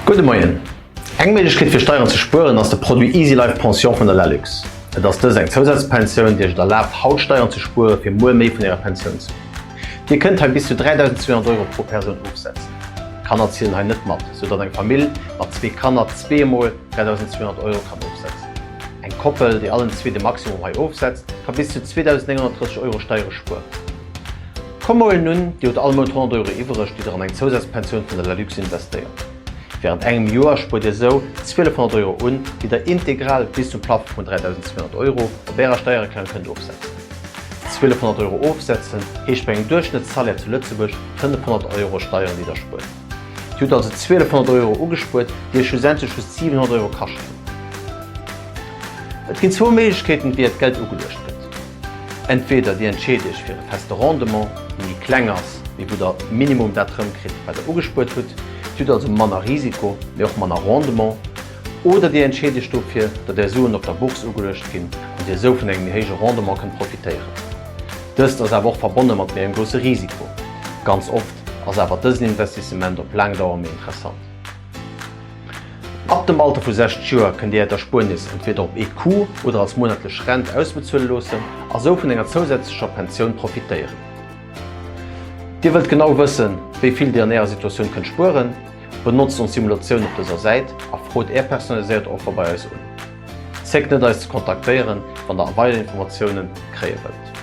Gudde Moien. Eng Méiglechkeet fir Steieren ze spueren ass de Produit Easy Life Pension vun der Lalux. Et ass dëst eng Zousazpensioun, déi iech et erlaabt haut Steieren ze spuere fir muer méi vun ärer Pensioun ze hunn. Dir kënnt hei bis zu 3.200 Euro pro Persoun ofsetzen. D'Kanner zielen hei net mat, sou datt eng Famill mat zwee Kanner zweemol 3.200 Euro kann ofsetzen. Eng Koppel, déi allen zwee de Maximum hei ofsetzt, ka bis zu 2.930 Euro Steiere spueren. Komm mol nun, Dir hutt all Mount 100 Euro iwwereg, déi Der an eng Zousazpensioun vun der Lalux investéiert. Wärend engem Joer spuert Dir esou 1.200 Euro un, déi Der integral bis zum Plafond vun 3.200 Euro op Ärer Steiererklärung kënnt ofsetzen. 1.200 Euro ofsetzen heescht bei engem Duerchschnëttssalaire zu Lëtzebuerg 500 Euro Steieren, déi Der spuert. Dir hutt also 1.200 Euro ugespuert, déi Iech schlussendlech just 700 Euro kascht hunn. Et ginn zwou Méiglechkeeten, wéi Äert Geld ugeluecht gëtt. Entweder Dir entscheet Iech fir e feste Rendement, dee méi kleng ass, mee wou Der minimum dat erëmkritt, wat Der ugespuert hutt, Dir hutt also manner Risiko, mee och manner Rendement. Oder Dir entscheet Iech dofir, datt Är Suen op der Bourse ugeluecht ginn an Dir esou vun engem méi héije Rendement kënnt profitéieren. Dëst ass awer och verbonne mat méi engem grousse Risiko. Ganz oft ass awer dësen Investissement op laang Dauer méi interessant. Ab dem Alter vu 60 Joer kënnt Dir Äert Erspuernis entweder op ee Coup oder als monatlech Rent ausbezuele loossen a sou vun enger zousätzlecher Pensioun profitéieren. Dir wëllt genau wëssen, wéi vill Dir an Ärer Situatioun kënnt spueren? Benotzt ons Simulatioun op dëser Säit a frot Är personaliséiert Offer bei eis un. Zéckt net eis ze kontaktéieren, wann der weider Informatiounen kréie wëllt.